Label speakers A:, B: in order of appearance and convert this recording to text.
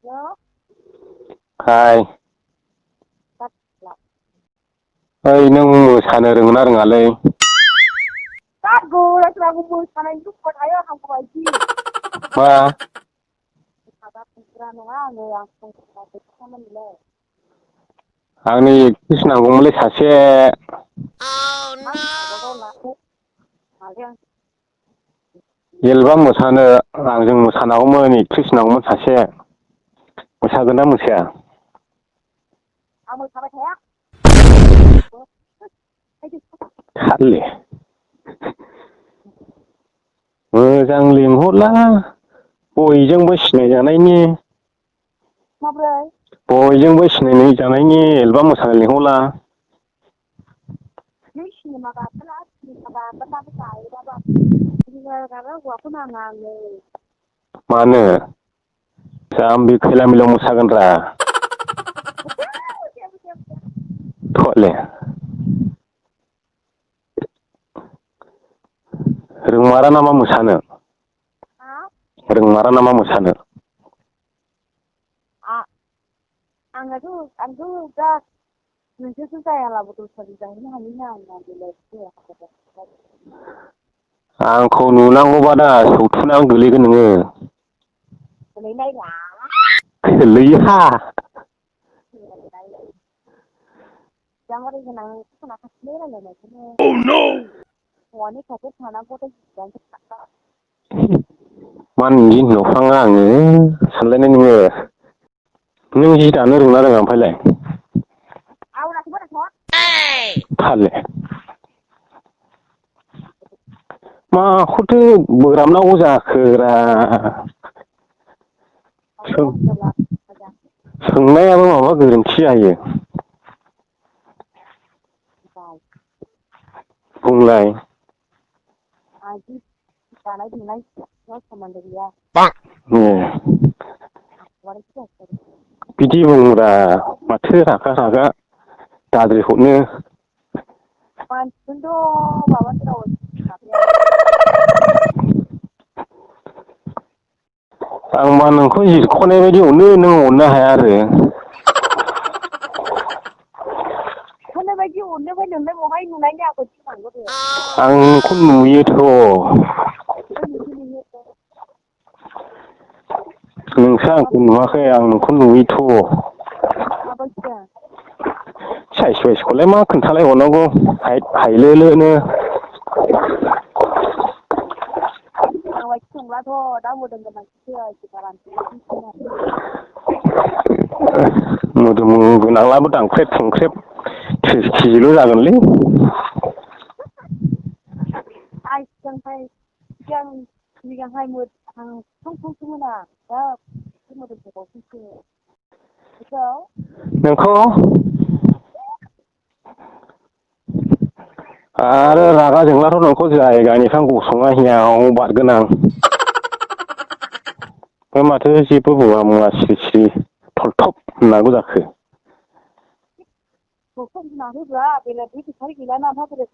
A: No,
B: हाय
A: that's not.
B: ओइ नों मोसानो रोंगोना रोङालै?
A: Gago, aku mosaनाय दुखु थायो आंखौ बायदि।
B: मा?
A: मोसाग्रा खुंग्रा नङा आङो आं संसार खामानिलै।
B: आंनो एक्ट्रिस नांगौमोनलै सासे।
A: मा गावबागाव लादो माजों।
B: एलबाम मोसानो आंजों मोसानांगौमोन एक्ट्रिस नांगौमोन सासे। मोसागोन ना मोसाया?
A: आं मोसाबाय थाया।
B: थारले मोजां लिंहरला बयजोंबो सिनायजानायनि।
A: माब्रै?
B: बयजोंबो सिनायनाय जानायनि एलबाम मोसानो लिंहरला।
A: नों सिनेमा गाखोला सिनेमा गाखोनानै गायोबाबो सिनेमा गाग्रा हौवाखौ नाङा आंनो।
B: मानो जाम्बि खैला मैलायाव मोसागोनब्रा। थुआले रोंमारा नामा मोसानो?
A: हा?
B: रोंमारा नामा मोसानो?
A: आंथ' दा नोंसोरथ' जायालाबो दस्रानि जाहैनो हायोना आंना बेलेग
B: आंखौ नुनांगौबा दा सौथुनाव गोलैगोन नोङो।
A: गोलैनायब्रा।
B: गोलैया।
A: गांवरि गोनां खोनाखासिनो रायलायनायखौनो। हौवानि खाथियाव थानांगौथाय गिदिरानो खाथ्रा।
B: मा नोंदि होनहरफ्लाङो आङो सानलायनाय नोङो। नों जि दानो रोंना रोङा ओमफ्रायलाय? फाले माखौथो बोराबनांगौ जाखोरा? सोंनायाबो माबा गोरोन्थि जायो। बुंलाय।
A: दानाय लुनाय सोमोन्दो गैया।
B: बिदि बुंब्रा माथो रागा रागा दाद्रि हरनो।
A: मानसिखौनोथ' माबासो राव
B: आंमा नोंखौ जिरख'नाय बायदि अनो नों अननो हाया आरो।
A: जिरख'नाय बायदि अनो ओमफ्राय नोंलाय बहाय नुनायनि आंखौ सिमांखौ दे।
B: आं नोंखौ नुयोथ'। नोंसो आंखौ नुवाखै आं नोंखौ नुयोथ'।
A: माबायदिथो?
B: साइस बाइसखौलाय मा खोन्थालायहरनांगौ हायलोलोनो।
A: आंबायदि नंलाथ' दा मोदोम गोनांसो
B: मोदोम गोनांब्लाबो दांख्रेब सुंख्रेब 30 केजिल' जागोनलै।
A: सिगांहाय मोजां थं थंसोमोन आं दा मोदोम बेखौ
B: नोंखौ आरो रागा जोंब्लाथ' नोंखौ जायगानिफ्राय गसंना हियाव बारगोन आं। ओमफ्राय माथो जेबो बुङा मुवा सिरि सिरि थलथब होननांगौ जाखो?
A: डक्टर गिना होब्रा बेलेग बेटारि गैलाना ओमफ्राय बोरै